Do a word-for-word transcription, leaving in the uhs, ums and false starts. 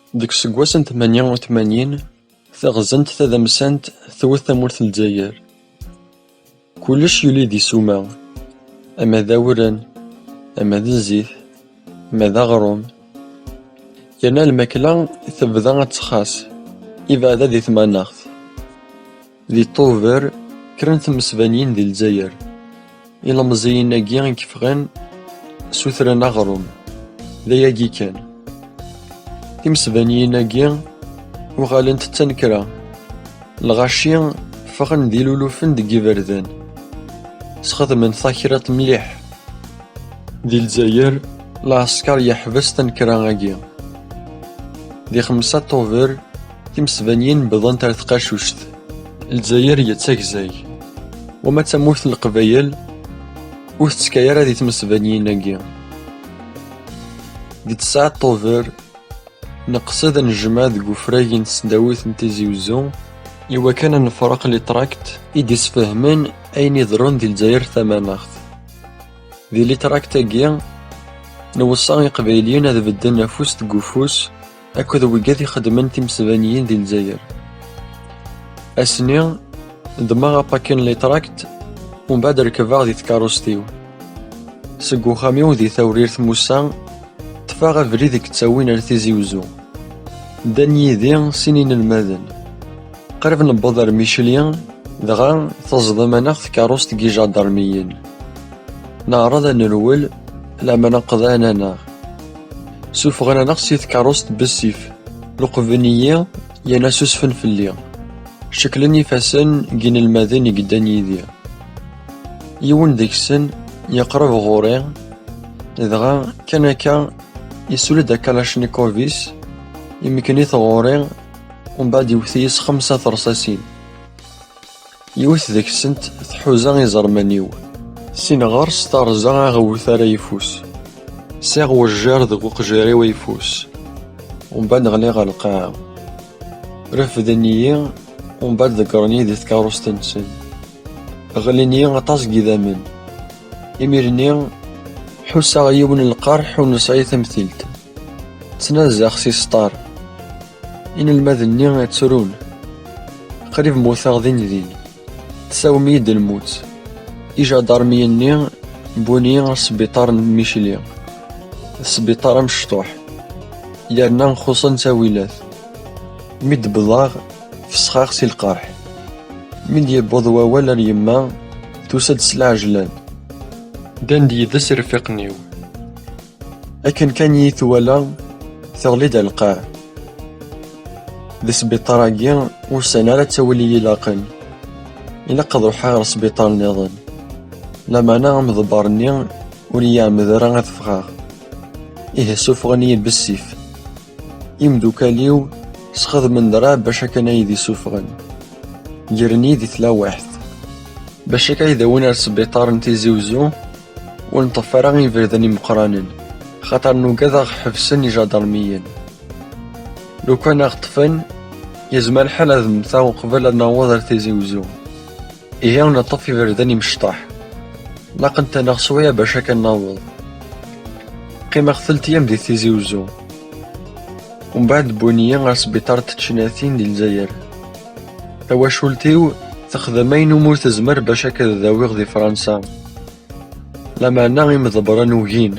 Deg useggas n tmanya u tmanyin, taɣzant tadamsant tewwet tamurt n Lezzayer. Kullec yuli d isuma, ama d awren, ama d zzit, ama d aɣrum. Yerna lmakla tebda ad txas, ibɛed di tmanaɣt. Di Ṭuber, kra n tmesbaniyin di Lezzayer. Ilemẓiyen-agi i yeffɣen, sutren aɣrum. D ayagi kan. Timesbaniyin-agi uɣalent d tanekra. Lɣaci ffɣen d ilulufen deg iberdan. Sxedmen takriṭ mliḥ. Di Lezzayer, lɛesker yeḥbes tanekra-agi. Di xemsa Ṭuber, timesbaniyin wwḍent ar tqacuct. Lezzayer yettagzag. Wama d tamurt n Leqbayel, ur tettkay ara di tmesbaniyin-agi. Di tesɛa Ṭuber, neqsed ad nejmeɛ deg ufrag n tesdawit n Tizi Uzzu, iwakken ad nefreq litrakt i d-isfehmen ayen iḍerrun di Lezzayer tamaneɣt. Di litrakt-agi, nweṣṣa Iqbayliyen ad bedden afus deg ufus akked wigad ixeddmen timesbaniyin di Lezzayer. Ass-nni, ddmeɣ apaki n litrakt, umbeɛd rekbeɣ di tkeṛṛust-iw. Seg uxxam-iw di Tawrirt Musa, ṭṭfeɣ abrid i yettawin ar Tizi Uzzu. Ddan yid-i sin inelmaden. Qrib newweḍ ar Micli, dɣa teẓḍem-aneɣ tkeṛṛust n yijadarmiyen. Neɛreḍ ad nerwel, lameɛna qeḍɛen-aneɣ. Suffɣen-aneɣ si tkeṛṛust bessif, luqben-iyi yerna susfen fell-i. Ceklen ifassen n yinelmaden i yeddan yid-i. Yiwen deg-sen yeqreb ɣur-i, dɣa kan akka isuli-d akalacnikov-is, imken-it ɣur-i, umbeɛd iwet-iyi s xemsa terṣasin. Yiwet deg-sent tḥuza iẓerman-iw. Sin ɣer-s terẓa aɣewwet ara yeffus. Sɛiɣ wejjir deg uqejjir-iw ayeffus. Umbeɛd ɣliɣ ɣer lqaɛa. Refden-iyi, umbeɛd ḍeggren-iyi di tkeṛṛust-nsen. Ɣlin-iyi aṭas n yidammen. Imir-nni, ḥusseɣ yiwen n lqerḥ ur nesɛi tamtilt. Ttnazaɣ s isṭar. Inelmaden-nni ttrun. Qrib mmuteɣ din din. Tessawem-iyi-d lmut. Ijadarmiyen-nni wwin-iyi ɣer sbiṭar n Micli. D sbiṭar amecṭuḥ. Yerna xuṣṣen ttawilat. Mi d-wwḍeɣ, fesxeɣ si lqerḥ. Mi d-yewweḍ wawal ar yemma, tusa-d s lɛejlan. Ddan-d yid-s irfiqen-iw. Akken kan iyi-twala, teɣli-d ar lqaɛ. Di sbiṭar-agi, ur sɛin ara ttawil i yi-ilaqen. Ilaq ad ruḥeɣ ɣer sbiṭar nniḍen. Lameɛna amḍebber-nni ur iyi-iɛemmed ara ad ffɣeɣ. Ihi suffɣen-iyi bessif. Imdukal-iw sxedmen draɛ bac akken ad iyi-d-isuffɣen. Gren-iyi di tlawaḥt. Bac akka ad iyi-d-awin ar sbiṭar n Tizi Uzzu, ur nṭeff ara iberdan imeqqranen, xaṭer nugad ad ɣ-ḥebsen ijadarmiyen. Lukan aɣ-ṭṭfen, yezmer lḥal ad mmteɣ uqbel ad naweḍ ar Tizi Uzzu. Ihi neṭṭef iberdan imecṭaḥ. Laqent-aneɣ s waya bac akka ad naweḍ. Qqimeɣ telt ayyam di Tizi Uzzu. Umbeɛd wwin-iyi ɣer sbiṭar n teččinatin di Lezzayer. Tawacult-iw texdem ayen umi ur tezmer bac akka ad dawiɣ di Fransa. Lameɛna imḍebbren ugin.